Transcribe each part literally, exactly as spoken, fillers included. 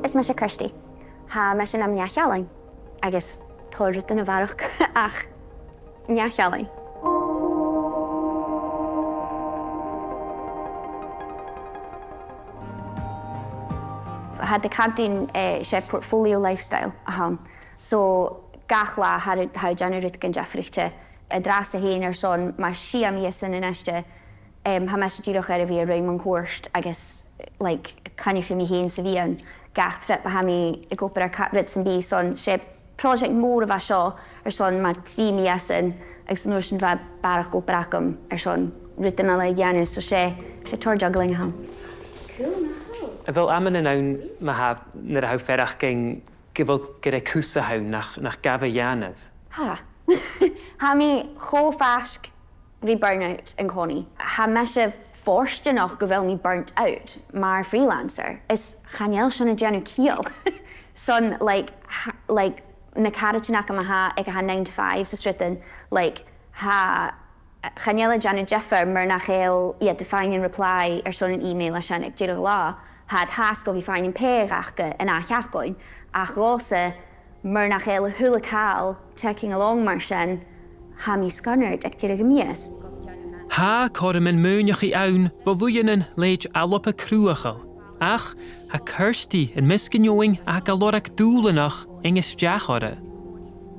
Is mise Kirsty. Tha mise nam neach-ealain, agus tha rudan a bharrachd ach neach-ealain. Tha e a' cantainn, eh, 's e portfolio lifestyle a th' ann. So, gach latha, tha, tha thu a' dèanamh rudeigin diofraichte. An-dràsta fhèin airson, mar sia mìosan a-nis, em, tha mise dìreach air a bhith a' ruith mun cuairt agus, like, coinneachadh mi fhèin 's a' bhith ann gach trip a tha mi ag obair air ca-, rud sam bith. So, 's e project mòr a bha seo airson mar trì mìosan, agus an uair sin bha barrachd obair agam airson rudan eile a dhèanamh. So, 's e, 's e tòrr juggling a th' ann. Cool, nach eil? A bheil amannan ann, ma-thà, nuair a tha thu a' faireachdainn gu bheil, gur e cus a th' ann nach, nach gabh a dhèanamh? Tha. Tha mi cho faisg ri burnout an-còmhnaidh. Tha mise fortanach gu bheil mi burnt out mar freelancer. Is chan eil sin a' dèanamh ciall. Son, like, tha, like, na caraidean agam a tha, aig a tha nine to five 's rudan, like, tha, chan eil e a' dèanamh diofar mura h-eil iad a' faighinn an reply airson an email a tha sin aig deireadh an latha. Tha iad fhathast gu bhith a' faighinn am pàigheadh aca an ath-sheachdain, ach dhòmhsa, mura h-eil a h-uile càil ticking along mar sin, tha mi scornard aig deireadh a' mhìos. Tha cothroman maoineachaidh ann bho bhuidhnean leithid Alba Cruthachail, ach tha Kirsty am measg an fheadhainn a tha gu lorg dùbhlanach fhaighinn a-steach orra.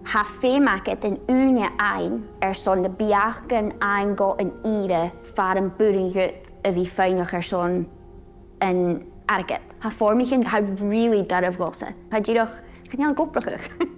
Tha feum agad an ùine fhaighinn airson na beachdan fhaighinn gu an ìre far am b' urrainn dhut a bhith a' faighneachd airson an airgead. Tha foirmichean, tha really doirbh dhòmhsa. Tha dìreach, chan eil e ag obrachadh.